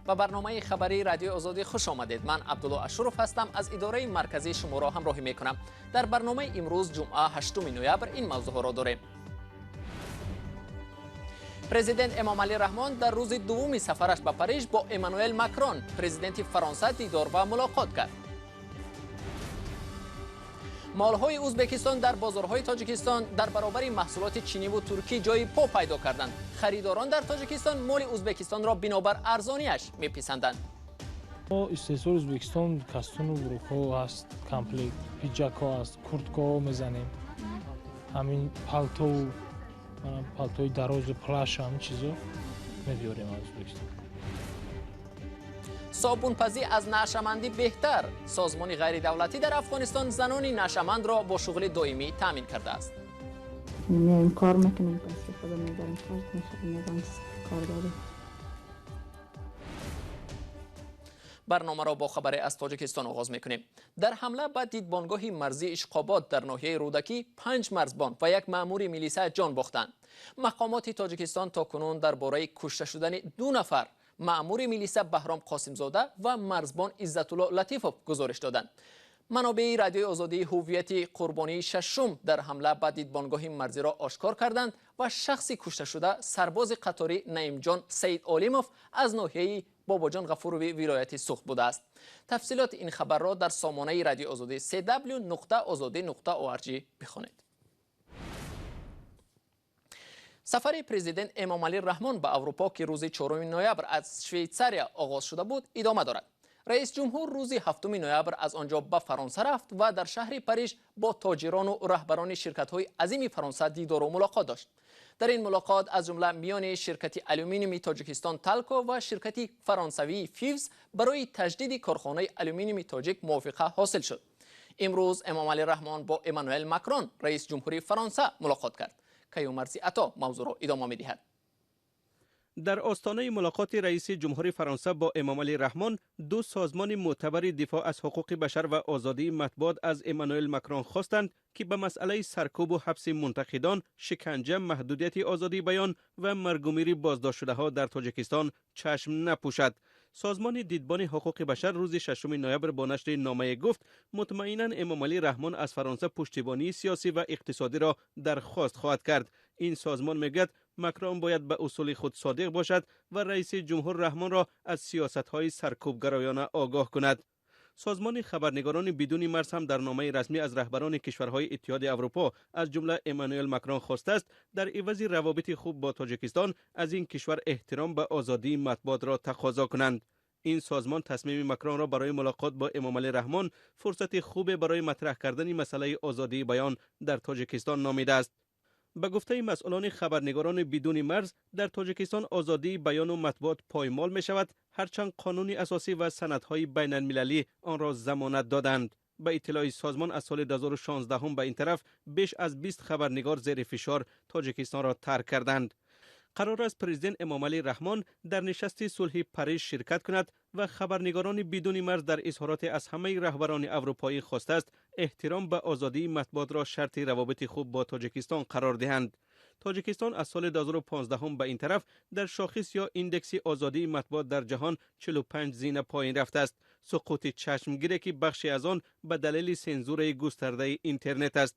Ба барномаи хабарии Радиои Озодӣ хуш омадед. Ман Абдулло Ашуров ҳастам, аз идораи марказӣ шуморо ҳамроҳӣ мекунам. Дар барномаи имрӯз, ҷумъа, 8 ноябр, ин мавзӯъҳоро дорем. Президент Эмомалӣ Раҳмон дар рӯзи дуввуми сафараш ба Париж бо Эммануэл Макрон, президенти Фаронса, дидор ва мулоқот кард. Молҳои Ӯзбекистон дар бозорҳои Тоҷикистон дар баробари маҳсулоти чиниву туркӣ ҷои по пайдо карданд. Харидорон дар Тоҷикистон моли Ӯзбекистонро бинобар арзониаш меписанданд. Истеҳсоли Ӯзбекистон костюму брюкҳо ҳаст, комплект, пиджакҳо ҳаст, курткаҳо мезанем, ҳамин палтову палтои дарозу плащ, ҳамин чизо мебиёрем аз Ӯзбекистон. Собунпазӣ аз нашъамандӣ беҳтар. Созмони ғайридавлатӣ дар Афғонистон занони нашъамандро бо шуғли доимӣ таъмин кардааст. Меоем, кор мекунем, истифода мебарем, харҷ мешавем, ягон кор дорем. Барномаро бо хабаре аз Тоҷикистон оғоз мекунем. Дар ҳамла ба дидбонгоҳи марзии Ишқобод дар ноҳияи Рӯдакӣ 5 марзбон ва як маъмури милиса ҷон бохтанд. Мақомоти Тоҷикистон то кунун дар бораи кушта шудани 2 нафар маъмури милиса Баҳром Қосимзода ва марзбон Иззатулло Латифов гузориш доданд. Манобеи Радиои Озодӣ ҳуввияти қурбонии шашум дар ҳамла ба дидбонгоҳи марзиро ошкор карданд ва шахси кушташуда сарбози қаторӣ Наимҷон Саид Олимов аз ноҳияи Бобоҷон Ғафурови вилояти Суғд будааст. Тафсилоти ин хабарро дар сомонаи Радиои Озодӣ cw.ozodi.org бихонед. Сафари президент Эмомалӣ Раҳмон ба Аврупо, ки рӯзи 4 ноябр аз Швейтсария оғоз шуда буд, идома дорад. Раис ҷумҳур рӯзи 7 ноябр аз он ҷо ба Фаронса рафт ва дар шаҳри Париж бо тоҷирону раҳбарони ширкатҳои азими Фаронса дидору мулоқот дошт. Дар ин мулоқот аз ҷумла миёни ширкати алюминиуми Тоҷикистон Талко ва ширкати фаронсавии Фивз барои таҷдиди корхонаи алюминиуми тоҷик мувофиқа ҳосил шуд. Имрӯз Эмомалӣ Раҳмон бо Эммануэл Макрон, раис ҷумҳури Фаронса, мулоқот кард. Каюмарзи Ато мавзӯъро идома медиҳад. Дар остонаи мулоқоти раиси ҷумҳури Фаронса бо Эмомалӣ Раҳмон, ду созмони мӯътабари дифоъ аз ҳуқуқи башар ва озодии матбуот аз Эммануэл Макрон хостанд, ки ба масъалаи саркӯбу ҳабси мунтақидон, шиканҷа, маҳдудияти озодии баён ва маргумири боздоштшудаҳо дар Тоҷикистон чашм напӯшад. Созмони дидбони ҳуқуқи башар рӯзи 6 ноябр бо нашри номае гуфт, мутмаинан Эмомалӣ Раҳмон аз Фаронса пуштибонии сиёсӣ ва иқтисодиро дархост хоҳад кард. Ин созмон мегӯяд, Макрон бояд ба усули худ содиқ бошад ва раиси ҷумҳур Раҳмонро аз сиёсатҳои саркӯбгароёна огоҳ кунад. Созмони хабарнигорони бидуни марз ҳам дар номаи расмӣ аз раҳбарони кишварҳои Иттиҳоди Аврупо, аз ҷумла Эммануэл Макрон, хостааст дар ивази равобити хуб бо Тоҷикистон аз ин кишвар эҳтиром ба озодии матбуотро тақозо кунанд. Ин созмон тасмими Макронро барои мулоқот бо Эмомалӣ Раҳмон фурсати хубе барои матраҳ кардани масъалаи озодии баён дар Тоҷикистон номидааст. Ба гуфтаи масъулони хабарнигорони бидуни марз, дар Тоҷикистон озодии баёну матбуот поймол мешавад, ҳарчанд қонуни асосӣ ва санадҳои байналмилалӣ онро замонат доданд. Ба иттилои созмон, аз соли 2016 ба ин тараф беш аз 20 хабарнигор зери фишор Тоҷикистонро тарк карданд. Қарор аст президент Эмомалӣ Раҳмон дар нишасти сулҳи Париж ширкат кунад ва хабарнигорони бидуни марз дар изҳороте аз ҳамаи раҳбарони аврупоӣ хостааст эҳтиром ба озодии матбуотро шарти равобити хуб бо Тоҷикистон қарор диҳанд. Тоҷикистон аз соли 2015 ба ин тараф дар шохис ё индекси озодии матбуот дар ҷаҳон 45 зина поин рафтааст. Суқути чашмгире, ки бахше аз он ба далели сензураи густардаи интернет аст.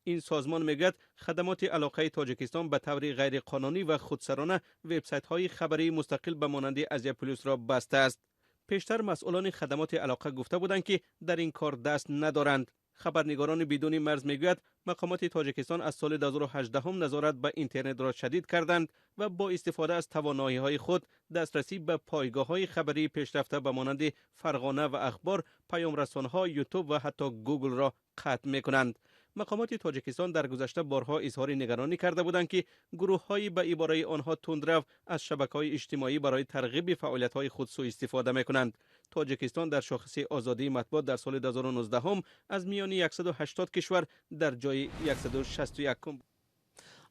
Ин созмон мегӯяд, хадамоти алоқаи Тоҷикистон ба таври ғайриқонунӣ ва худсарона вебсайтҳои хабарии мустақил ба монанди Азия Плюсро бастааст. Пештар масъулони хадамоти алоқа гуфта буданд, ки дар ин кор даст надоранд. Хабарнигорони бидуни марз мегӯяд, мақомоти Тоҷикистон аз соли 2018 назорат ба интернетро шадид карданд ва бо истифода аз тавоноиҳои худ дастрасӣ ба пойгоҳҳои хабарии пешрафта ба монанди Фарғона ва Ахбор, паёмрасонҳо, Ютуб ва ҳатто Гуглро қатъ мекунанд. Мақомоти Тоҷикистон дар гузашта борҳо изҳори нигаронӣ карда буданд, ки гурӯҳҳои ба ибораи онҳо тундрав аз шабакаҳои иҷтимоӣ барои тарғиби фаъолиятҳои худ сӯистифода мекунанд. Тоҷикистон дар шохиси озодии матбуот дар соли 2019 аз миёни 180 кишвар дар ҷои 161.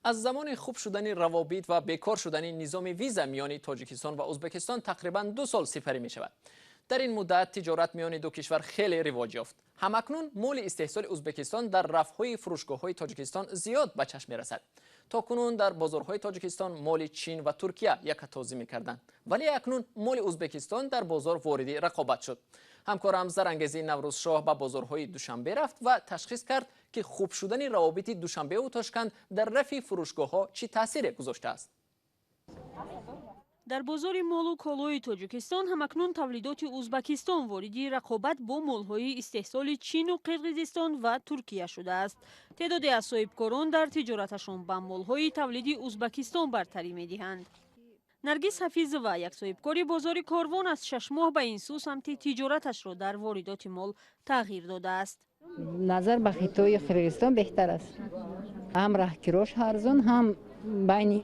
Аз замони хуб шудани равобит ва бекор шудани низоми виза миёни Тоҷикистон ва Ӯзбекистон тақрибан 2 сол сипарӣ мешавад. Дар ин муддат тиҷорат миёни ду кишвар хеле ривоҷ ёфт. Ҳамакнун моли истеҳсоли Ӯзбекистон дар рафҳои фурӯшгоҳҳои Тоҷикистон зиёд ба чашм мерасад. То кунун дар бозорҳои Тоҷикистон моли Чин ва Туркия якатозӣ мекарданд, вале акнун моли Ӯзбекистон дар бозор вориди рақобат шуд. Ҳамкорам Зарангези Наврӯзшоҳ ба бозорҳои Душанбе рафт ва ташхис кард, ки хуб шудани равобити Душанбеу Тошканд дар рафи фурӯшгоҳҳо чӣ таъсире гузоштааст. Дар бозори молу колои Тоҷикистон ҳамакнун тавлидоти Ӯзбекистон вориди рақобат бо молҳои истеҳсоли Чину Қирғизистон ва Туркия шудааст. Теъдоде аз соҳибкорон дар тиҷораташон ба молҳои тавлиди Ӯзбекистон бартарӣ медиҳанд. Наргиз Ҳафизова, як соҳибкори бозори Корвон, аз 6 моҳ ба ин сӯ самти тиҷораташро дар воридоти мол тағйир додааст. Назар ба Хитою Қирғизистон беҳтар аст. Ҳам раҳкирош арзон, ҳам байни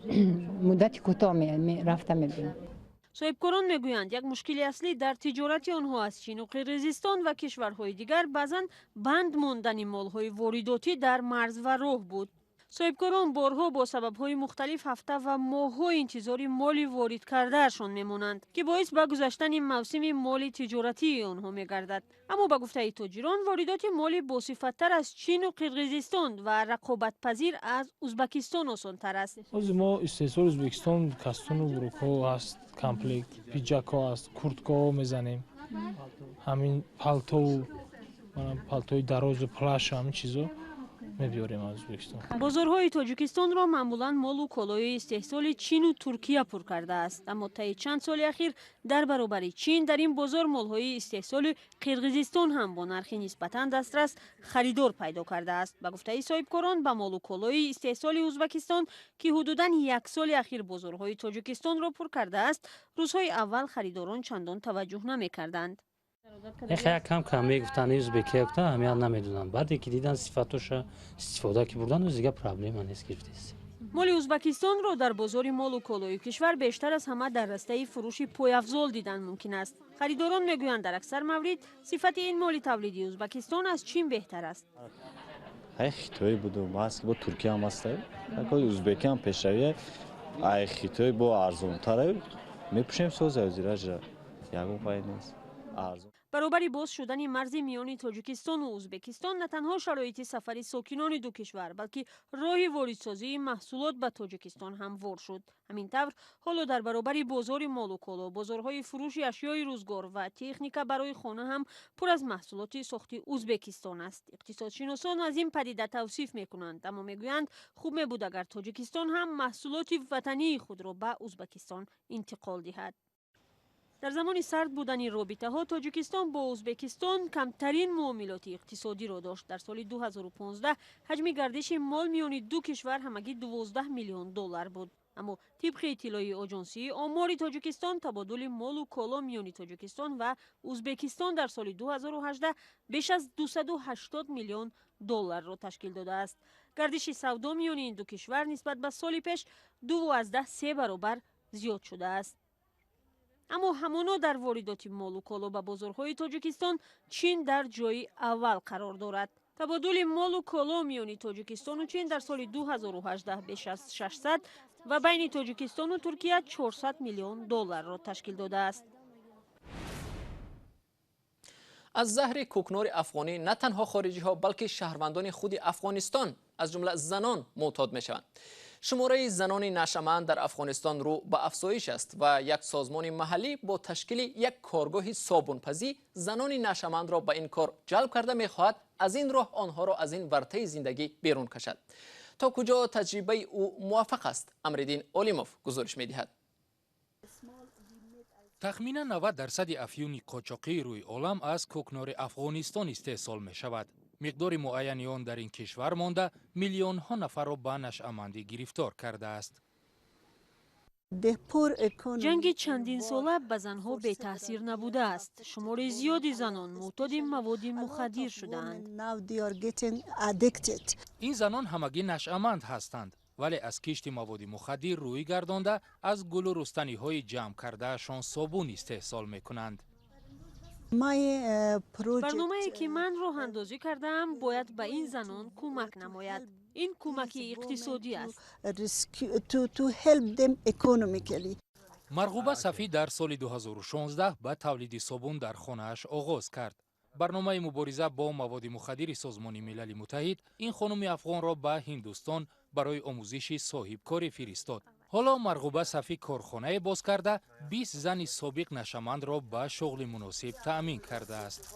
муддати кӯтоҳ рафта мебинам. Соҳибкорон мегӯянд, як мушкили аслӣ дар тиҷорати онҳо аз Чину Қирғизистон ва кишварҳои дигар баъзан банд мондани молҳои воридотӣ дар марз ва роҳ буд. Соҳибкорон борҳо бо сабабҳои мухталиф ҳафта ва моҳҳо интизори моли ворид кардаашон мемонанд, ки боис ба гузаштани мавсими моли тиҷоратии онҳо мегардад. Аммо ба гуфтаи тоҷирон, воридоти моли босифаттар аз Чину Қирғизистон ва рақобатпазир аз Ӯзбекистон осонтар аст. Ҳозир мо истеҳсоли Ӯзбекистон костюму брюкҳо ҳаст, комплект пиджакҳо ҳаст, курткаҳо мезанем, ҳамин палтову палтои дарозу плащ, ҳамин чизо мебиёрем аз Ӯзбекистон. Бозорҳои Тоҷикистонро маъмулан молу колои истеҳсоли Чину Туркия пур кардааст. Аммо таи чанд соли ахир дар баробари Чин дар ин бозор молҳои истеҳсоли Қирғизистон ҳам бо нархи нисбатан дастрас харидор пайдо кардааст. Ба гуфтаи соҳибкорон, ба молу колои истеҳсоли Ӯзбекистон, ки ҳудудан як соли ахир бозорҳои Тоҷикистонро пур кардааст, рӯзҳои аввал харидорон чандон таваҷҷӯҳ намекарданд. Як кам кам мегуфтанд, ӯзбекия гуфтанд, аҳамият намедоданд. Баъде ки дидан сифатоша, истифода ки бурдан, дигар проблема нест, гирифтест. Моли Ӯзбекистонро дар бозори молу колои кишвар бештар аз ҳама дар растаи фурӯши пойафзол дидан мумкин аст. Харидорон мегӯянд, дар аксар маврид сифати ин моли тавлиди Ӯзбекистон аз Чин беҳтар аст. Ай Хитой буду ҳаст, бо Туркия ҳам ҳаст, ӯзбекиам пешравия, ай Хитой бо арзонтара мепӯшем. Соза озиража ягон фай нест, арзон. Баробари боз шудани марзи миёни Тоҷикистону Ӯзбекистон на танҳо шароити сафари сокинони ду кишвар, балки роҳи воридсозии маҳсулот ба Тоҷикистон ҳамвор шуд. Ҳамин тавр, ҳоло дар баробари бозори молу коло бозорҳои фурӯши ашёи рӯзгор ва техника барои хона ҳам пур аз маҳсулоти сохти Ӯзбекистон аст. Иқтисодшиносон аз ин падида тавсиф мекунанд, аммо мегӯянд, хуб мебуд, агар Тоҷикистон ҳам маҳсулоти ватании худро ба Ӯзбекистон интиқол диҳад. Дар замони сард будани робитаҳо Тоҷикистон бо Ӯзбекистон камтарин муомилоти иқтисодиро дошт. Дар соли 2015 ҳаҷми гардиши мол миёни ду кишвар ҳамагӣ 12 миллион доллар буд. Аммо тибқи иттилои Оҷонсии омори Тоҷикистон, табодули молу коло миёни Тоҷикистон ва Ӯзбекистон дар соли 2018 беш аз 280 миллион долларро ташкил додааст. Гардиши савдо миёни ин ду кишвар нисбат ба соли пеш 2,3 баробар зиёд шудааст. Аммо ҳамоно дар воридоти молу коло ба бозорҳои Тоҷикистон Чин дар ҷои аввал қарор дорад. Табодули молу коло миёни Тоҷикистону Чин дар соли 2018 беш аз 600 ва байни Тоҷикистону Туркия 400 миллион долларро ташкил додааст. Аз заҳри кӯкнори афғонӣ на танҳо хориҷиҳо, балки шаҳрвандони худи Афғонистон, аз ҷумла занон, муътод мешаванд. Шумораи занони нашъаманд дар Афғонистон рӯ ба афзоиш аст ва як созмони маҳаллӣ бо ташкили як коргоҳи собунпазӣ занони нашъамандро ба ин кор ҷалб карда, мехоҳад аз ин роҳ онҳоро аз ин вартаи зиндагӣ берун кашад. То куҷо таҷрибаи ӯ муваффақ аст, Амриддин Олимов гузориш медиҳад. Тахминан 90 дарсади афюни қочоқии рӯи олам аз кӯкнори Афғонистон истеҳсол мешавад. Миқдори муайяни он дар ин кишвар монда, миллионҳо нафарро ба нашъамандӣ гирифтор кардааст. Ҷанги чандинсола ба занҳо бетаъсир набудааст. Шумори зиёди занон муътоди маводи мухаддир шудаанд. Ин занон ҳамагӣ нашъаманд ҳастанд, вале аз кишти маводи мухаддир рӯй гардонда, аз гулу рустаниҳои ҷамъ кардаашон собун истеҳсол мекунанд. Барномае, ки ман роҳандозӣ кардаам, бояд ба ин занон кӯмак намояд. Ин кӯмаки иқтисодӣ аст. Марғуба Сафӣ дар соли 2016 ба тавлиди собун дар хонааш оғоз кард. Барномаи мубориза бо маводи мухаддири Созмони Милали Муттаҳид ин хонуми афғонро ба Ҳиндустон барои омӯзиши соҳибкорӣ фиристод. Ҳоло Марғуба Сафӣ корхонае боз карда, 20 зани собиқ нашъамандро ба шуғли муносиб таъмин кардааст.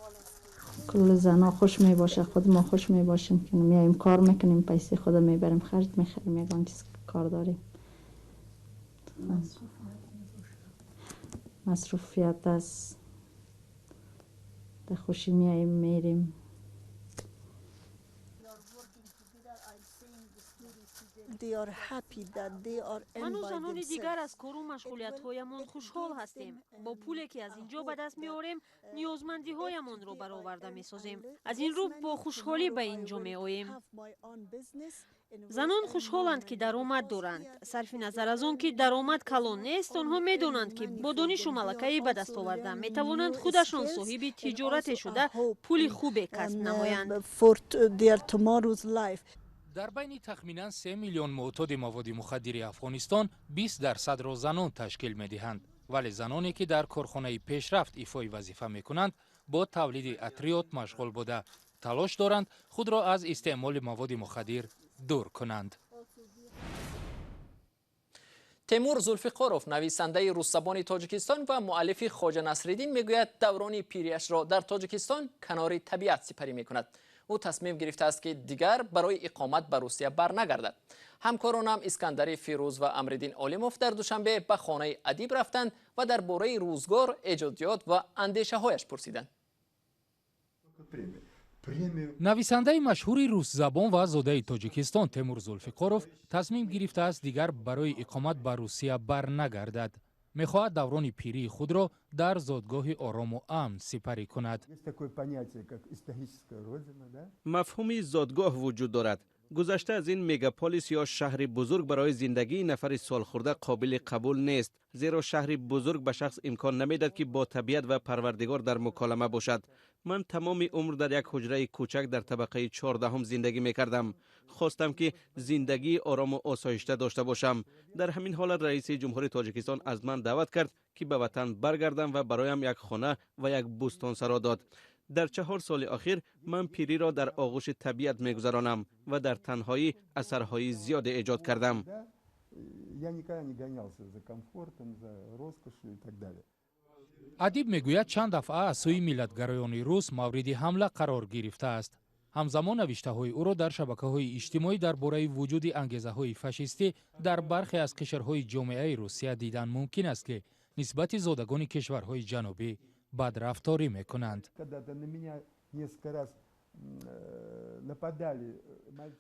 Кулли зано хуш мебошад, худ мо хуш мебошем, ки меоем кор мекунем, пайсаи худро мебарем, харҷ мехарем, ягон чиз кор дорем. Масруфият аст, дар хушӣ меоем, мерем. Ману занони дигар аз кору машғулиятҳоямон хушҳол ҳастем. Бо пуле ки аз ин ҷо ба даст меорем, ниёзмандиҳоямонро бароварда месозем. Аз ин рӯ бо хушҳолӣ ба ин ҷо меоем. Занон хушҳоланд, ки даромад доранд. Сарфи назар аз он ки даромад калон нест, онҳо медонанд, ки бо донишу малакаи ба даст оварда метавонанд худашон соҳиби тиҷорате шуда пули хубе касб намоянд. Дар байни тахминан 3 миллион муътоди маводи мухаддири Афғонистон 20%-ро занон ташкил медиҳанд. Вале заноне ки дар корхонаи пешрафт ифои вазифа мекунанд, бо тавлиди атриёт машғул буда, талош доранд худро аз истеъмоли маводи мухаддир дур кунанд. Темур Зулфиқоров, нависандаи русзабони Тоҷикистон ва муаллифи Хоҷа Насриддин, мегӯяд даврони пириашро дар Тоҷикистон канори табиат сипарӣ мекунад. Ӯ тасмим гирифтааст, ки дигар барои иқомат ба Русия барнагардад. Ҳамкоронам Искандари Фирӯз ва Амриддин Олимов дар Душанбе ба хонаи адиб рафтанд ва дар бораи рӯзгор, эҷодиёт ва андешаҳояш пурсиданд. Нависандаи машҳури русзабон ва зодаи Тоҷикистон Темур Зулфиқоров тасмим гирифтааст дигар барои иқомат ба Русия барнагардад. Мехоҳад даврони пирии худро дар зодгоҳи орому амн сипарӣ кунад. Мафҳуми зодгоҳ вуҷуд дорад. Гузашта аз ин мегаполис ё шаҳри бузург барои зиндагии нафари солхӯрда қобили қабул нест, зеро шаҳри бузург ба шахс имкон намедиҳад, ки бо табиат ва парвардигор дар муколама бошад. Ман тамоми умр дар як ҳуҷраи кӯчак дар табақаи 14 зиндагӣ мекардам. Хостам, ки зиндагии орому осоишта дошта бошам. Дар ҳамин ҳолат раиси ҷумҳури Тоҷикистон аз ман даъват кард, ки ба ватан баргардам ва бароям як хона ва як бӯстонсаро дод. Дар 4 соли охир ман пириро дар оғӯши табиат мегузаронам ва дар танҳоӣ асарҳои зиёде эҷод кардам. Адиб мегӯяд, чанд дафъа аз сӯи миллатгароёни рус мавриди ҳамла қарор гирифтааст. Ҳамзамон навиштаҳои ӯро дар шабакаҳои иҷтимоӣ дар бораи вуҷуди ангезаҳои фашистӣ дар бархе аз кишварҳои ҷомеаи Русия дидан мумкин аст, ки нисбати зодагони кишварҳои ҷанубӣ бадрафторӣ мекунанд.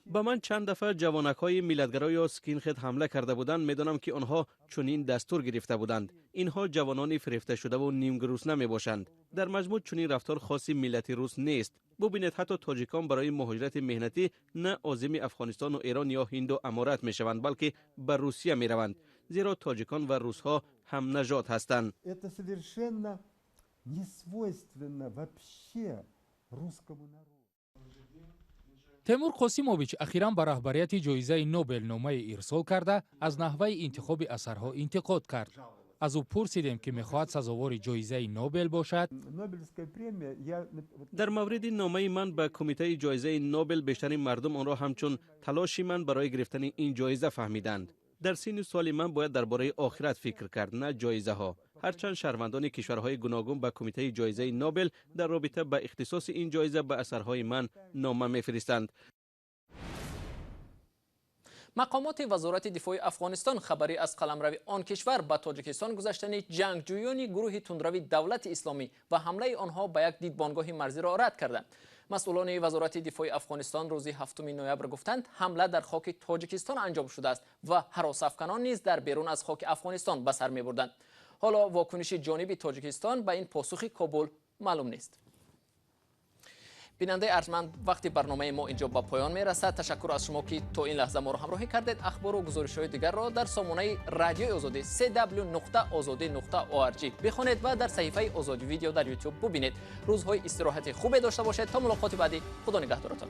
Ба ман чанд дафъа ҷавонакҳои миллатгаро ё скинхед ҳамла карда буданд. Медонам, ки онҳо чунин дастур гирифта буданд. Инҳо ҷавонони фирефташудаву нимгурусна мебошанд. Дар маҷмӯъ чунин рафтор хоси миллати рус нест. Бубинед, ҳатто тоҷикон барои муҳоҷирати меҳнатӣ на озими Афғонистону Эрон ё Ҳинду Аморат мешаванд, балки ба Русия мераванд, зеро тоҷикон ва русҳо ҳамнажод ҳастанд. Темур Қосимович ахиран ба раҳбарияти ҷоизаи Нобел номае ирсол карда, аз наҳваи интихоби асарҳо интиқод кард. Аз ӯ пурсидем, ки мехоҳад сазовори ҷоизаи Нобел бошад. Дар мавриди номаи ман ба кумитаи ҷоизаи Нобел бештари мардум онро ҳамчун талоши ман барои гирифтани ин ҷоиза фаҳмиданд. Дар синну соли ман бояд дар бораи охират фикр кард, на ҷоизаҳо. Ҳарчанд шаҳрвандони кишварҳои гуногун ба кумитаи ҷоизаи Нобел дар робита ба ихтисоси ин ҷоиза ба асарҳои ман нома мефиристанд. Мақомоти Вазорати дифои Афғонистон хабари аз қаламрави он кишвар ба Тоҷикистон гузаштани ҷангҷӯёни гурӯҳи тундрави Давлати Исломӣ ва ҳамлаи онҳо ба як дидбонгоҳи марзиро рад карданд. Масъулони Вазорати дифои Афғонистон рӯзи 7 ноябр гуфтанд, ҳамла дар хоки Тоҷикистон анҷом шудааст ва ҳаросафканон низ дар берун аз хоки Афғонистон ба сар мебурданд. Ҳоло вокуниши ҷониби Тоҷикистон ба ин посухи Кобул маълум нест. Бинандаи арҷманд, вақти барномаи мо инҷо ба поён мерасад. Ташаккур аз шумо, ки то ин лаҳза моро ҳамроҳӣ кардед. Ахбору гузоришҳои дигарро дар сомонаи радиои Озодӣ cw.ozodi.org бихонед ва дар саҳифаи Озодӣ видео дар YouTube бубинед. Рӯзҳои истироҳати хубе дошта бошед. То мулоқоти баъдӣ, Худо нигаҳдоратон.